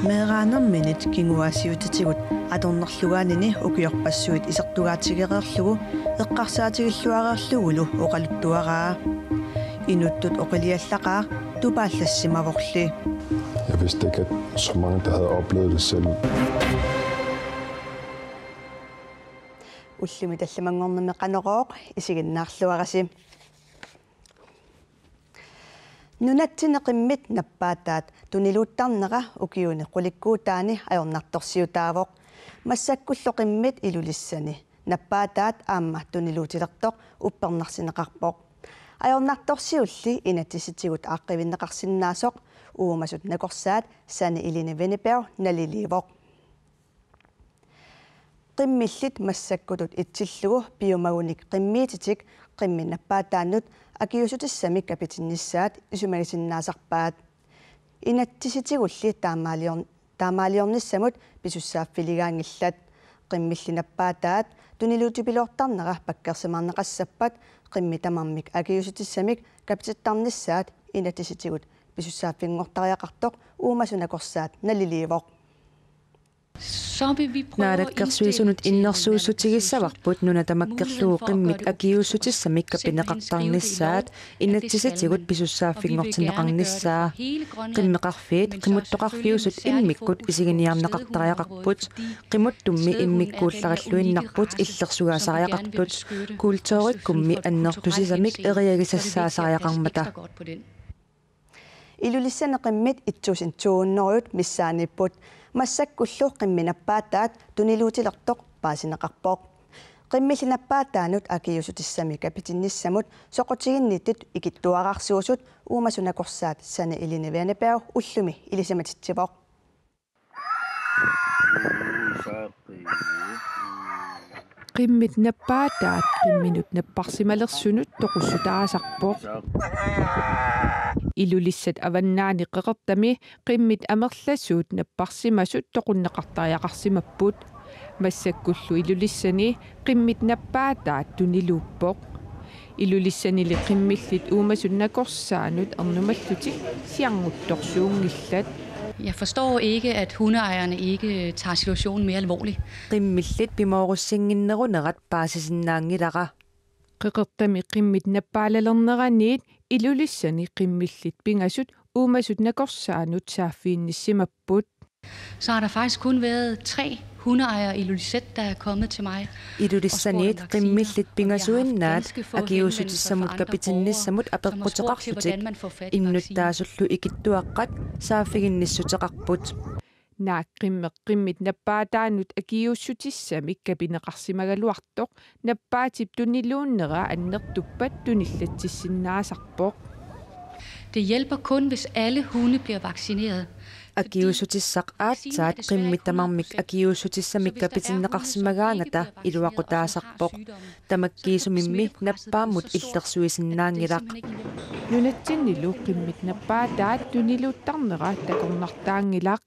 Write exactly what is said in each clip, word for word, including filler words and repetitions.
Meeraanerminit kinguaassiuutitigut atornerlugaanini ukiorpassuit isertugaatigereerlugu eqqarsaatigilluareerlugulu oqaluttuaraa. Inuttut oqiliallaqaaq, tupaallaassimavorli. Jeg vidste ikke, at så mange, der havde oplevet det selv. Ullumi tallimanngornermi Qanorooq, isiginnaarluarisi. Nunatsinni qimmit nappaataat tuniluuttarnera ukiuni qulikkuutaani ajornartorsiutaavoq. Massakkullu qimmit Ilulissani nappaataat aamma tuniluutilertoq uppernarsineqarpoq. Ajornartorsiulli inatsisitigut aaqqivinneqarsinnaasoq uumasut nakorsaat Sanne Eline Venneberg naliliivoq. Qimmillit massakkutut itsillugu piumagunik qimmiititik qimmit nappaataannut akiuussutissamik kapitinnissaat isumagisinnaasarpaat. Inatsisitigulli taamaalior-, taamaaliornissamut pisussaaffiligaanngillat. Qimmillit nappaataat tuniluutipiloortarnera pakkersimaarneqassappat qimmit tamarmik akiuussutissamik kapitittarnissaat inatsisitigut pisussaaffinngortariaqartoq uumasut nakorsaat naliliivoq. Naalakkersuisunut innersuussutigissavavut nuna tamakkerlugu qimmit akiuussutissamik kapineqartarnissaat inatsisitigut pisussaaffinngortinneqarnissaa. Qimmeqarfiit qimuttoqarfiusut immikkut isiginiarneqartariaqarput. Qimuttummi immikkuullarilluinnarput illersugaasariaqartut. Kulturikkummi annertusisamik eriagisassaasariaqarmata. Ilulissani qimmit et tusind to hundrede missaaniipput. Massakkullu qimmit nappaataat tuniluutilertoq paasineqarpoq. Qimmillit nappaataannut akiuussutissamik kapitinnissamut soqutiginnittut ikittuararsuusut uumasut nakorsaat Sanne Eline Venneberg ullumi ilisimatitsivoq. Qimmit nappaataat qimminut napparsimalersunut toqussutaasarpoq. Ilulissat Avannaani Qeqertami qimmit amerlasuut napparsimasut toqunneqartariaqarsimapput. Massakkullu Ilulissani qimmit nappaataat tuniluuppoq. Ilulissanili qimmillit uumasut nakorsaannut ernumallutik siarnguttorsuunngillat. Jeg forstår ikke, at hundeejerne ikke tager situationen mere alvorligt. Qimmillit pimoorussinnginnerunerat paasisinnaanngilara. Qeqertami qimmit nappaalalerneraniit Ilulissani qimmillit pingasut uumasut nakorsaannut saaffiginnissimapput. Så har der faktisk kun været tre hundeejere i Ilulissat, der er kommet til mig. Ilulissaniit qimmillit pingasuinnaat akiuussutissamut kapitinnissamut apeqquteqarlutik. Innuttaasullu ikittuaqqat saaffiginnissuteqarput. Naak qimmeq qimmit nappaataannut akiuussutissamik kapineqarsimagaluartoq nappaatip tuniluunnera annertuppat tunillatsissinnaasarpoq. Det hjælper kun, hvis alle hunde bliver vaccineret. Akiuussutissaq aatsaat qimmit tamarmik akiuussutissamik kapitinneqarsimagaangata iluaqutaasarpoq. Tamakkiisumimmi nappaammut illersuisinnaanngilaq. Nunatsinnilu qimmit nappaataat tuniluuttarnera takornartaanngilaq.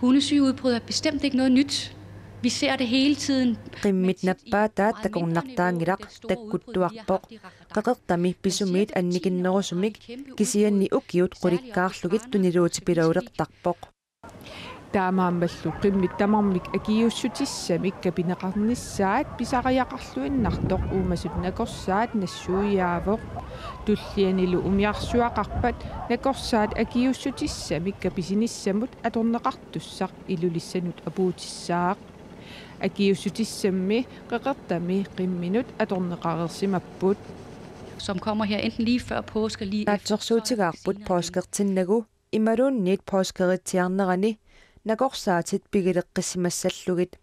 Hundesygeudbrud er bestemt ikke noget nyt. Vi ser det hele tiden. Qimmit nappaataat takornartaanngilaq, takkuttuarpoq. Qeqertami pisumiit annikinnerusumik kisianni ukiut qulikkaarlugit tuniluutipilaulertarpoq. Taamaammallu qimmit tamarmik akiuussutissamik kapineqarnissaat pisariaqarluinnartoq uumasut nakorsaat nassuiaavoq. Tullianilu umiarsuaqarpat nakorsaat akiuussutissamik kapisinissamut atorneqartussaq Ilulissanut apuutissaaq. Akiuussutissammi Qeqertami qimminut atorneqareersimapput. Som kommer her enten lige før påske, lige efter. Naatsorsuutigaarput pooskertinnagu imaluunniit pooskeritsiarnerani nakorsaatit pigileqqissimassallugit.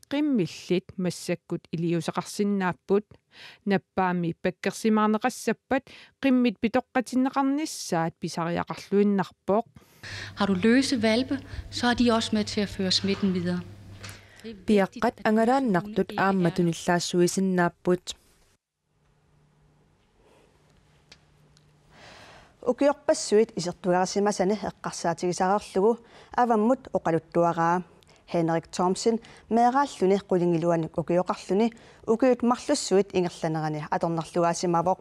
Qimmillit massakkut iliuuseqarsinnaapput. Nappaammi pakkersimaarneqassappat qimmit pitoqqatinneqarnissaat pisariaqarluinnarpoq. Har du løse hvalpe, så er de også med til at føre smitten videre. Piaqqat angalaannartut aamma tunillaassuisinnaapput. Ukiorpassuit isertugarisimasani eqqarsaatigisareerlugu avammut oqaluttuaraa. Henrik Thomsen meeraalluni qulingiluanik ukioqarluni ukiut marlussuit ingerlanerani atornerlugaasimavoq.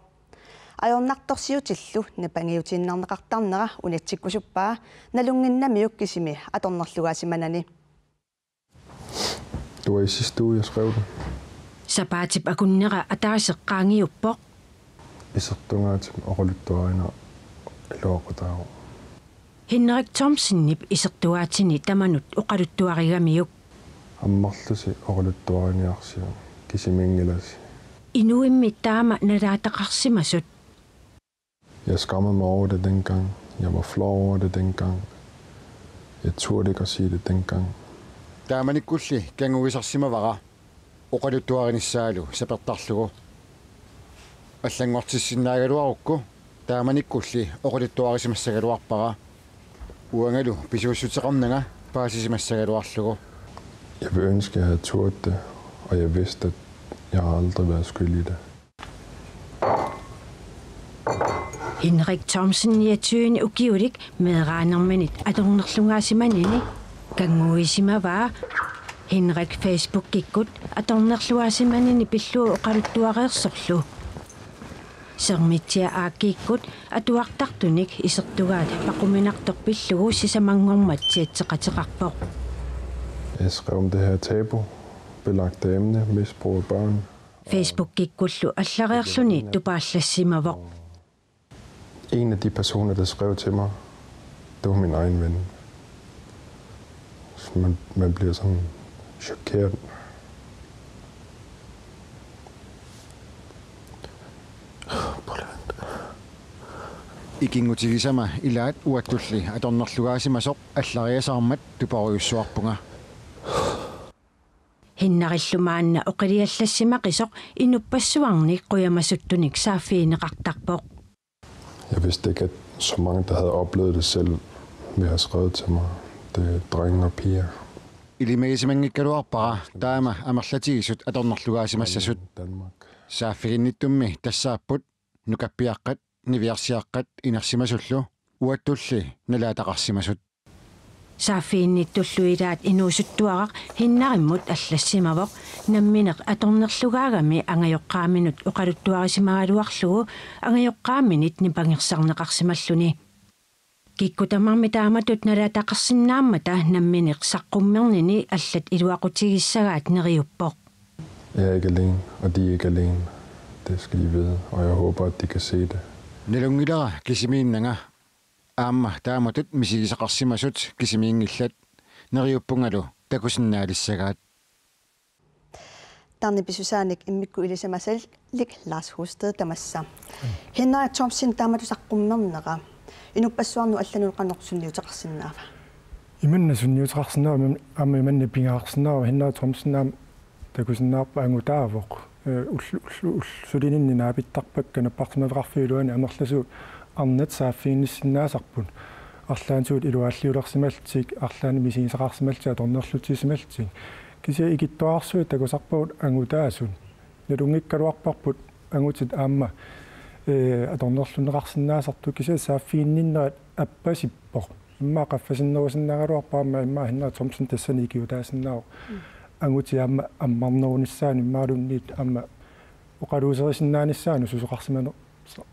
Ajornartorsiutillu nipangiutiinnarneqartarnera unitsikkusuppaa nalunnginnamiuk kisimi atornerlugaasimanani. Du er i sidste uge, jeg skrev den. Sapaatip akunnera ataaseq qaangiuppoq. Isertugaatima oqaluttuarineq iluaqutaavoq. Henrik Thomsenip isertugaatini tamanut oqaluttuarigamiuk. Ammarlusi oqaluttuariniarsiuk kisimiinngilasi. Inuimmi taama nalaataqarsimasut. Jeg skammede mig over det dengang. Jeg var flov over det dengang. Jeg turde ikke at sige det dengang. Taamanikkulli kannguisarsimavara oqaluttuarinissaalu sapertarlugu. Allanngortissinnaagaluarukku taamanikkulli oqaluttuarisimassagaluarpara. Uangalu pisuussuteqarnanga paasisimassagaluarlugu. Jeg ville ønske, jeg havde turt det, og jeg vidste, at jeg har aldrig været skyld i det. Henrik Thomsen niogtyve ukiulik meeraanerminit atornerlugaasimanini kannguisimavaa. Henrik Facebookikkut atornerlugaasimanini pillugu oqaluttuareersorlu. Sermitsiaq Aakkiikkut atuartartunik isertugaat paquminartoq pillugu sisamanngormat chatseqateqarpoq. Jeg skrev om det her tabubelagte emne, misbrug af børn. Facebookikkullu allareerluni tupaallaasimavoq. En af de personer, der skrev til mig, det var min egen ven. Så man, man bliver sådan chokeret. Ikinngutigisama ilaat uattulli atornerlugaasimasoq allariasaarmat tuparujussuarpunga. Hennarillu maanna oqiliallassimaqisoq inuppassuarni qujamasuttunik saaffigineqartarpoq. Jeg vidste ikke, at så mange, der havde oplevet det selv, ville have skrevet til mig. Det er drenge og piger. Ilimagisimanngikkaluarpara taama amerlatigisut atornerlugaasimassasut. Danmark. Saaffiginnittummi tassaapput nukappiaqqat, niviarsiaqqat inersimasullu uattulli nalaataqarsimasut. Saaffiginnittullu ilaat inuusuttuaraq Hennarimmut allassimavoq nammineq atornerlugaagami angajoqqaaminut oqaluttuarisimagaluarlugu angajoqqaaminit nipangersarneqarsimalluni. Kikkut tamarmik taamatut nalaataqarsinnaammata nammineq saqqummernini allat iluaqutigissagaat neriuppoq. Jeg er ikke alene, og de er ikke alene. Det skal I vide, og jeg håber, at de kan se det. Nalunngilara kisimiinnanga. Aamma taamatut misigisaqarsimasut kisimiinngillat, neriuppungalu takusinnaalissagaat. Tarnip pisusaanik immikkut ilisimasalik Lars Husted tamassa. Henrik Thomsen taamatut saqqummernera inuppassuarnut allanut qanoq sunniuteqarsinnaava? Imanna sunniuteqarsinnaavoq, aamma imanna pingaarsinnaavoq Henrik Thomsen aamma takusinnaavarput angutaavoq. Ee, ullu-, ullu-, ullu-, sulininni naapittarpakka napparsimmaveqarfiup iluani amerlasuut arnat saaffiginnissinnaasarput. Arlaannut iluaalliulersimallutik, arlaannik misigisaqarsimallutik, atornerlutisimallutik. Kisianni ikittuararsuit takusarpavut angutaasut. Nalunngikkaluarparput angutit aamma, ee, atornerlunneqarsinnaasartut kisianni saaffiginninnerat appasippoq. Immaqa qaffasinnerusinnaagaluarpoq aamma immaqa Henrik Thomsen tassani ikiuutaasinnaavoq. Mm. Angutit aamma ammarnerunissaanut immaqaluunniit aamma oqaluuserisinnaanissaanut susoqarsimane-,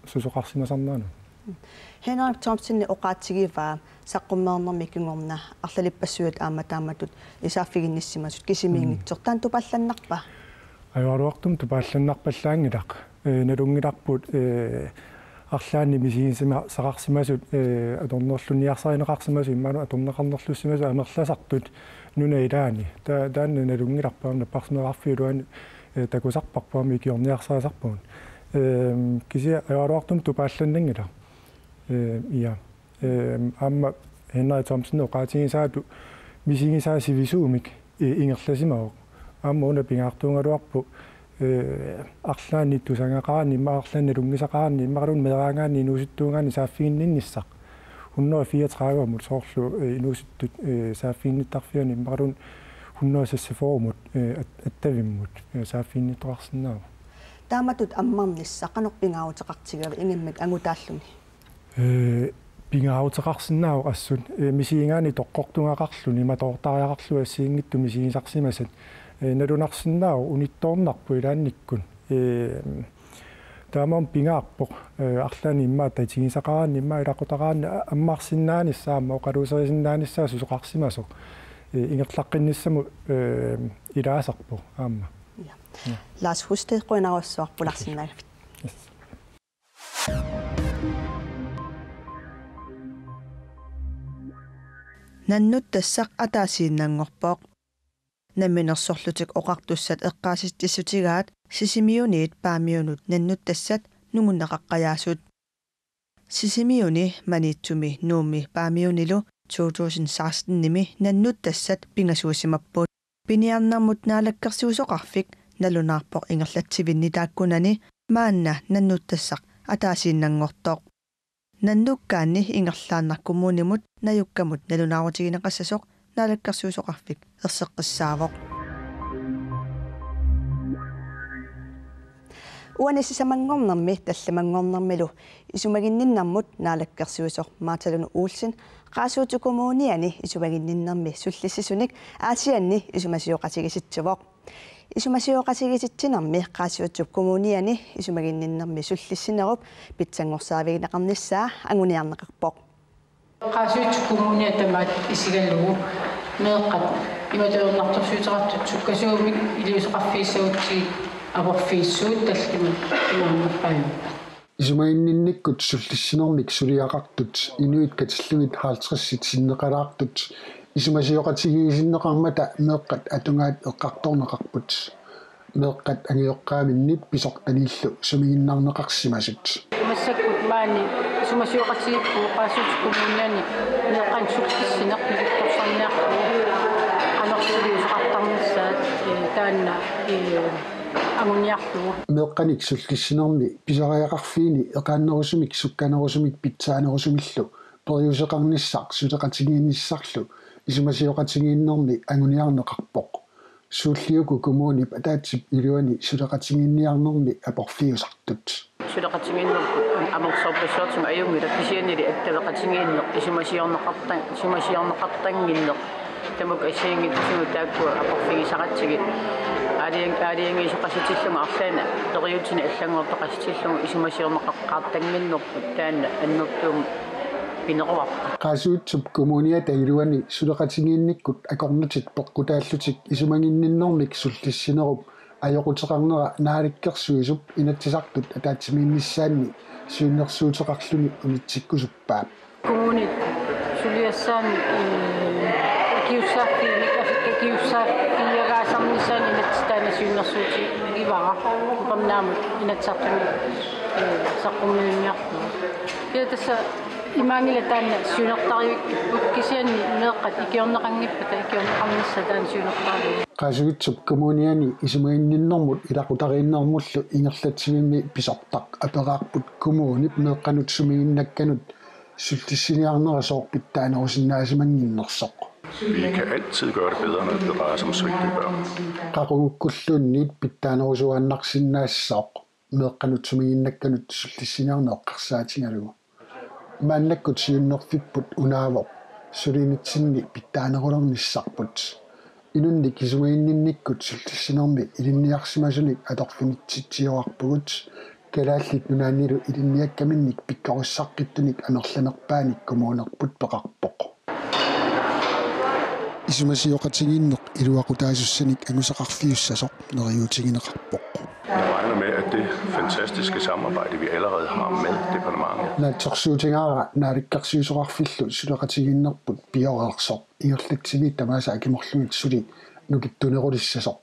susoqarsimasarnerannut. Henrik Thomsen oqaatigivaa saqqummeernermi kingorna arlalippassuit aamma taamatut saaffiginnissimasut kisimiinngitsoq. Mm. Taanna tupaallannarpa? Ajoraluartumik tupaallannarpallaanngilaq. Ee, nalunngilarput, ee, arlaannik misigisaqarsimasut, ee, atornerlunniarsarineqarsimasut, imaluunniit atorneqarnerlussimasut amerlasartut nunap ilaani. Ta-, taanna nalunngilarput aamma napparsimmaveqarfiup iluani, ee, takusarparput aamma ikiorniarsarisarpugut. Ee, kisianni ajoraluartumik tupaallannanngilaq. Ee, ja. Ee, aamma Henrik Thomsen oqaatigisaatut misigisaat sivisuumik, ee, ingerlasimavoq. Aamma una pingaartuugaluarpoq, ee, arlaannik tusagaqaraanni, immaqa arlaannik nalunngisaqaraanni, immaqaluunniit meeraagaanni inuusuttuugaanni saaffiginninnissaq. Hundrede fireogtredivemut soorlu, ee, inuusuttut, ee, saaffiginnittarfianni, immaqaluunniit hundrede seksogfyrremut, ee, at-, attavimmut, ee, saaffiginnittoqarsinnaavoq. Taamatut ammarnissaq qanoq pingaaruteqartigivaa ingammik angutaalluni? Ee, pingaaruteqarsinnaavoq assut, ee, misigigaanni toqqortugaqarluni, matoortariaqarluni assigiinngitsut misigisarsimasat. Ee, nalunarsinnaavoq unittoornarpoq ilaannikkut. Ee, Taamaammat pingaarpoq, eh, arlaanni immaqa atigisaqaraanni immaqa ilaqutaraanni a-, ammarsinnaanissaa aamma oqaluuserisinnaanissaa susoqarsimasoq. Eh, ingerlaqqinnissamut, eh, ilaasarpoq aamma. Ja. Ja. Lars Huste, qujanarsuaq pulaarsinnaagavit. Yes. Nannuttassaq ataasiinnanngorpoq. Namminersorlutik oqartussat eqqaasitsissutigaat Sisimiuniit Paamiunut nannuttassat nungunneqaqqajaasut. Sisimiuni, Maniitsumi, Nuummi Paamiunilu to tusind seksten-imi nannuttassat pingasuusimapput. Piniarnermut naalakkersuisoqarfik nalunaarpoq ingerlatsivinni taakkunani maanna nannuttassaq ataasiinnanngortoq. Nannukkaanni ingerlaannaq kommunimut najukkamut nalunaarutigineqassasoq naalakkersuisoqarfik erseqqissaavoq. Uani sisamanngornermi tallimanngornermilu isumaginninnermut naalakkersuisoq Martha Lund Olsen Qaasuitsup Kommuniani isumaginninnermi sullissisunik Aasianni isumasioqatigiisitsuvoq. Isumasioqatigiissinermi Qaasuitsup Kommuniani isumaginninnermi sullissinerup pitsanngorsaavigineqarnissaa anguniarneqarpoq. Qaasuitsup Kommunia tamaat isigalugu meeqqat imatornartorsiuteqartut sukkasuumik iliuuseqarfigissagutsigit aporfigissuugut tallimat imaannerpaaju. Isumaginninnikkut sullissinermik suliaqartut inuit katillugit halvtredsit sinneqalaartut isumasioqatigiissinneqarmata meeqqat atugaat eqqartorneqarput. Meeqqat angajoqqaaminnit pisortaniillu sumiginnarneqarsimasut. Massakkut maani isumasioqatigiippugut Qaasuitsup Kommuniani meeqqanik sullissineq nukittorsarniarlugu. Qanoq suliuseqartarnissaat, eh, taanna, eh, anguniarlugu. Meeqqanik sullissinermi pisariaqarfiini eqaannerusumik sukkanerusumik pitsaanerusumillu periuseqarnissaq suleqatigiinnissarlu isumasioqatigiinnermi anguniarneqarpoq. Suulli uku kommunip ataatsip iluani suleqatigiinniarnermi aporfiusartut. Suleqatigiinnerput am-, amerlasoorpassuartigut ajunngilaq kisiannili attaveqatigiinneq isumasiorneqartan-, isumasiorneqartannginneq. Tamakku assigiinngitsutigit taakkua aporfigisaratsigit. Aalajan-, aalajangiisoqasitillunga arlaanni periutini allanngortoqasitillunga isumasiorneqaqqaartannginnerput taanna annertuumik pineruarput. Qaasuitsup Kommuniata iluani suleqatigiinnikkut akornutit peqqutaallutik isumaginninnermik sullissinerup ajoquteqarnera naalakkersuisup Inatsisartut ataatsimiinnissaanni siunnersuuteqarluni unitsikkusuppaa. Kommunit suliassaannik, eh, akisussaaffiinik, akisussaaffigigaasarnissaannik Inatsisartut taanna siunnersuutigivara. Upernaamut Inatsisartuni, eh, saqqummiunniarlugu. Kisianni tassa imaanngilaq taanna siunertarivipput kisianni meeqqat ikiorneqanngippata ikiorneqarnissaat taanna siunertarivipput. Qaasuitsup Kommuniani isumaginninnermut ilaqutariinnermullu ingerlatsivimmi pisortaq aperaarput kommunip meeqqanut sumiginnakkanut sullissiniarnera sooq pitsaanerusinnaasimanginnersoq. Vi kan altid gøre det bedre, når det drejer sig om svigtede børn. Qaqugukkulluunniit pitsaanerusuaannarsinnaassooq meeqqanut sumiginnakkanut sullissiniarneq eqqarsaatigalugu. Maannakkut siunnerfipput unaavoq sulinitsinni pitsaanerulernissarput. Inunnik isumaginninnikkut sullissinermi ilinniarsimasunik atorfinitsitsiuarpugut, Kalaallit Nunaannilu ilinniakkaminnik pikkorissaqqittunik amerlanerpaanik kommunerput peqarpoq. Isumasioqatigiinneq iluaqutaasussanik angusaqarfiussasoq neriuutigineqarpoq. Jeg regner med, at det fantastiske samarbejde, vi allerede har med departementet. Naatsorsuutigaara naalakkersuisoqarfillu suleqatigiinnerput pioreersoq ingerlatsivit tamaasa akimorlugit suli nukittunerulissasoq.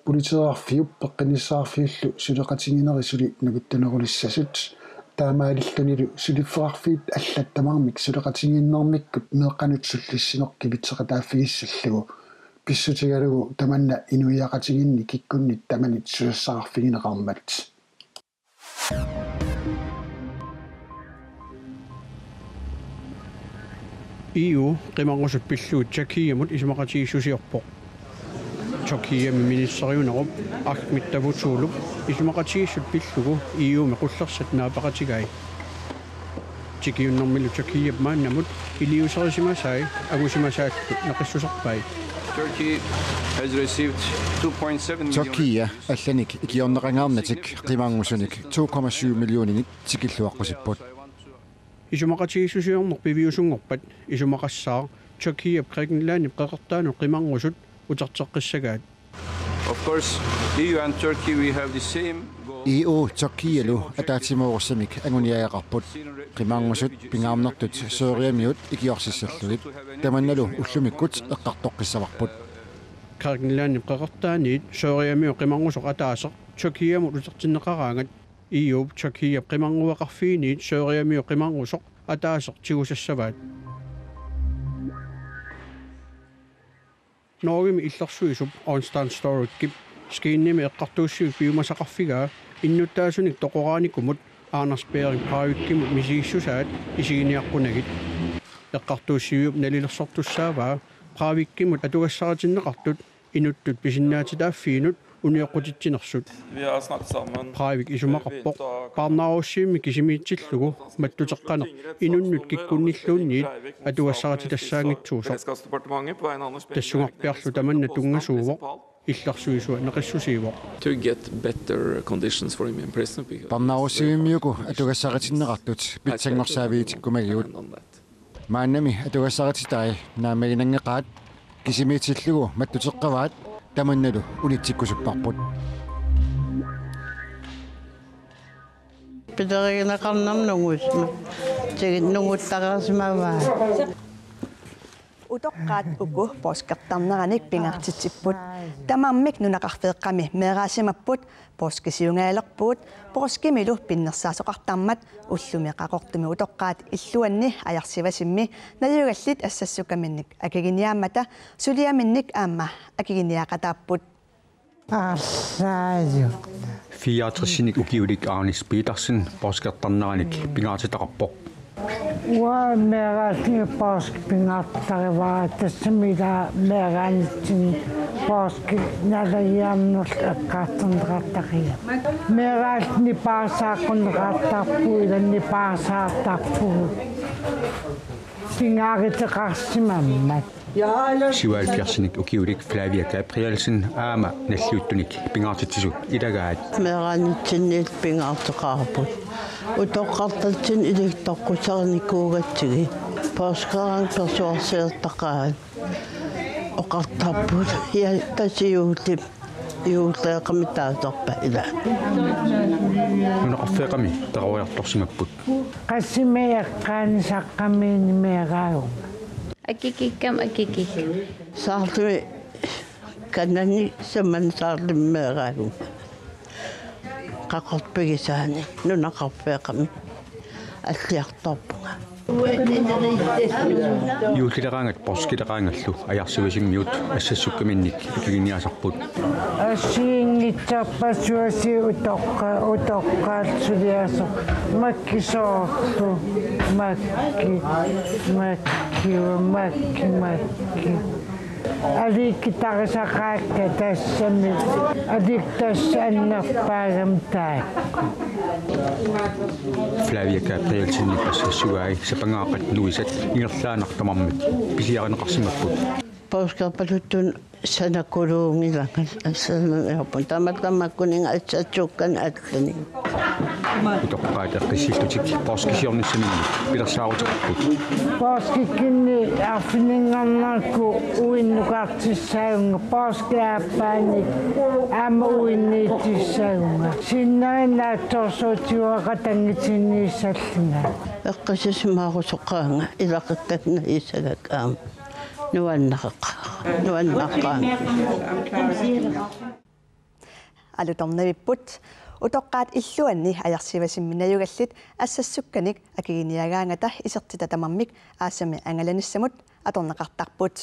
Politeerarfiup peqqinnissaqarfiullu suleqatigiinneri suli nukittunerulissasut. Taamaalillunilu suliffeqarfiit allat tamarmik suleqatigiinnermikkut meeqqanut sullissineq kivitseqataaffigissallugu. Pissutigalugu tamanna inuiaqatigiinni kikkunnit tamanit susassaqarfigineqarmat. E U qimarusut pillugu Tjekkiamut isumaqatigiissusiorpoq. Tjekkiami ministeriunerup Ahmet Davutoglup isumaqatigiissut pillugu E U-mi qullersat naapaqatigai. Tikiunnermilu Tjekkiap maannamut iliuuserisimasai angusimasaallu naqissuserpai. Turkey has received two point seven million. Tyrkia allanik ikiorneqangaarnatik qimarngusunik to komma syv millioninik tikilluaqqusipput. Isumaqatigiissusiorneq piviusunngorpat isumaqassaaq Tyrkiap Grækenlandip qeqertaanut qimarngusut uterteqqissagaat. Of course, E U and Turkey, we have the same goal. E U Tyrkialu ataatsimoorussamik anguniagaqarput. Qimarngusut pingaarnertut Syriamiut ikiorsissallugit. Tamannalu ullumikkut eqqartoqqissavarput. Grækenlandip qeqertaaniit Syriamiut qimarngusoq ataaseq Tyrkiamut utertinneqaraangat E U Tyrkiap qimarngueqarfiiniit Syriamiut qimarngusoq ataaseq tigusassavaat. Norgemi illersuisup Onstan Storikip Skinnimi eqqartuussivik piumasaqarfigaa innuttaasunik toqoraanikumut Anders Behring Breivikimut misigissusaat isiginiaqqunagit. Eqqartuussiviup nalilersortussaavaa Breivikimut atugassaritinneqartut inuttut pisinnaatitaaffiinut unioqqutitsinersut. Vi har snakket sammen. Breivik isumaqarpoq parnaarussivimmik kisimiitsillugu mattuteqqaneq inunnut kikkunnilluunniit atugassarititassaanngitsuusoq. Tassungarpiarlu tamanna tunngasuuvoq, illersuisua neqissusiivoq. To get better conditions for him in prison because parnaarussivimmiuku atugassaritinneqartut pitsanngorsaavigitikkumagigut. Maannami atugassarititaat naammaginanngeqaat kisimiitsillugu mattuteqqavaat tamannalu unitsikkusupparput. Pilerigineqarnermut nungussima. Tigi nunguttareersimavaa. Utoqqaat uku poorskisartarneranik pingaartitsipput. Tamarmik nunaqarfeeqqami meeraasimapput poorskisiungaalerpugut, poorskimilu pinnersaasoqartarmat ullumi Qaqortumi utoqqaat illuanni Ajarsivasimmi najugallit assassukkaminnik akiginiaammata suliaminnik aamma akiginiaqataapput. Arsaajuk. Fireogtresinik ukiulik Arnis Petersen poorskisartarneranik pingaartitaqarpoq. Uanga meeraalluta poorskit pingaartarivara, tassami ila meeraanitsinni poorskit nalagiarnerlu aggaartorneqartariaqarput. Meeraalluta nipaarsaaqquneqartarpugut, ila nipaarsaartarpugut. Pingaartitaqarsimammat. Syvoghalvfjerdsinik ukiulik Flavia Gabrielsen aamma nalliuttunik pingaartitsisut ilagaat. Meeraanitsinniit pingaartoqarput. Utoqqartatsinnut iliktoqqusarinikuugatsigit poorskeraangat persuarsiortaqaat oqartarput. Ja, tassa juullip, juulleeqqami taasarpaat ila. Nunaqarfeeqqami peroriartorsimapput. Qassimik eqqaani saqqamiinik meeraaguma? Akikikkami, akikikkami. Saarlumi kanani samani Saarlumi meeraaguma. Qaqortup pigisaani nunaqarfeeqqami alliartorpunga. Juullileraangat poorskileraangallu Ajarsivasimmiut assassukkaminnik akiginiaasarput. Assigiinngitsorpassuarnik utoqqa-, utoqqaat suliassat Makki soorlu, Makki, Makki, Makki, Makki. Aliikkutarisaqaakka tassami, aliikkut tassa annerpaagami taakku. Flavia Gabrielsenip assassugai sapangaaqat nuisat ingerlaannaq tamarmik pisiarineqarsimapput. Poorskipaluttunik sanakuluunngilanga, assanerput tamatamakkuninnga assassukkanik allanik. Utoqqaat eqqissillutik poorskisiornissaminnik pilersaaruteqarput. Poorskikkunni arfininngornerkut uinnukartissagunga, poorskip aappaani aamma uinniitissaguma. Sinneri naatsorsuutigut qatanngutinnissallunga. Eqqissisimaarusoqaanga ilaquttakka nassagakka aamma. Nuannareqaara. Nuannaqqaanga. Alutornavipput. Utoqqaat illuanni Ajarsivasimmi najugallit assassukkanik akiginiagaangata isertitat tamarmik aasami angalanissamut atorneqartarput.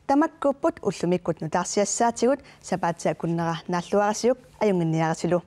Tamakkuupput ullumikkut nutaarsiassaatigut, sapaatip akunnera naalluarisiuk ajunnginniarisilu.